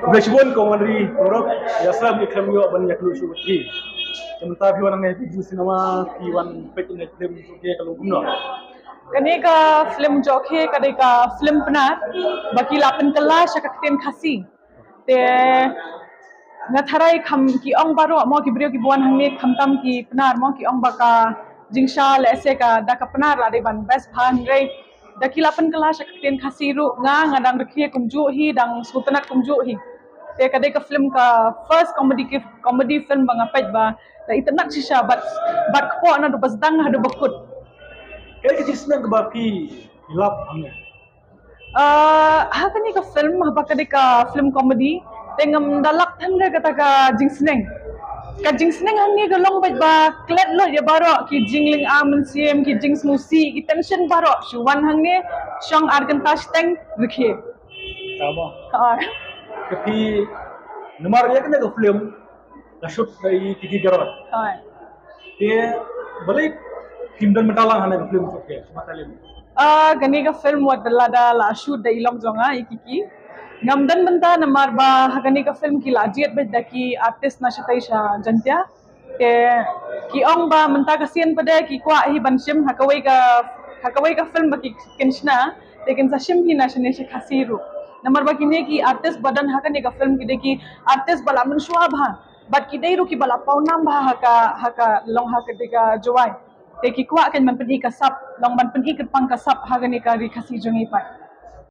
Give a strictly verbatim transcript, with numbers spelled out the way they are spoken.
Khublei shibun ko Wanri Europe, ïa slam ki khlem ïoh ban ïa klu shu ki. Te mynta phi wan hangne phi ju cinema phi wan peit ne film ke ka long kumno. Kane ka film jong ki ka dei ka film Pnar ba ki la pynkylla sha ka ktien Khasi. Te nga tharai kham ki ong baroh mo ki briew ki ba wan hangne khamtam ki Pnar mo ki ong ba ka jingshisha lehse ka da ka Pnar la dei ban best bha hynrei da ki la pynkylla sha ka ktien Khasi ruh nga nga dang rkhie kumjuh hi dang sngewtynnat kumjuh hi. Te ka dei ka film ka first comedy ki comedy film ba nga peit ba da itynnat shisha bad bad kpoh naduh ba sdang haduh ba kut. Kaei ka jingsneng kaba phi lap hangne? Ah, ha kane ka film haba ka dei ka film comedy te ngam da lap than re kata ka jingsneng. Ka jingsneng hangne ka long bad ba klet lut ïa baroh ki jinglynga mynsiem ki jingsngewsih ki tension baroh shu wan hangne shong ar kynta shiteng rkhie. Tama. Ah. Ka phi namar ïa kane ka film la shoot da i Kiki Garoth. Ah. Te balei phim don mynta lang ha kane ka film shoot ke? Mata lem. Ah, kane ka film wat lada la shoot da i long jong nga i Kiki. Ngam don mynta namar ba ha kane ka film ki la jied bad da ki artist na shatai sha Jaintia. Te ki ong ba mynta ka sien pat de ki kwah hi ban shim ha kawei ka ha kawei ka film ba ki kin shna te kin sa shim hi na shane sha Khasi ruh. Namar ba kine ki artist ba don ha kane ka film ki dei ki artist ba la mynshuwa bha. Bad ki dei ruh ki ba la pawnam bha ha ka ha ka long ha ka dei ka Jowai. Te ki kwah kan ban pyni ka sap long ban pyni ka pang ka sap ha kane ka ri Khasi jong i pat.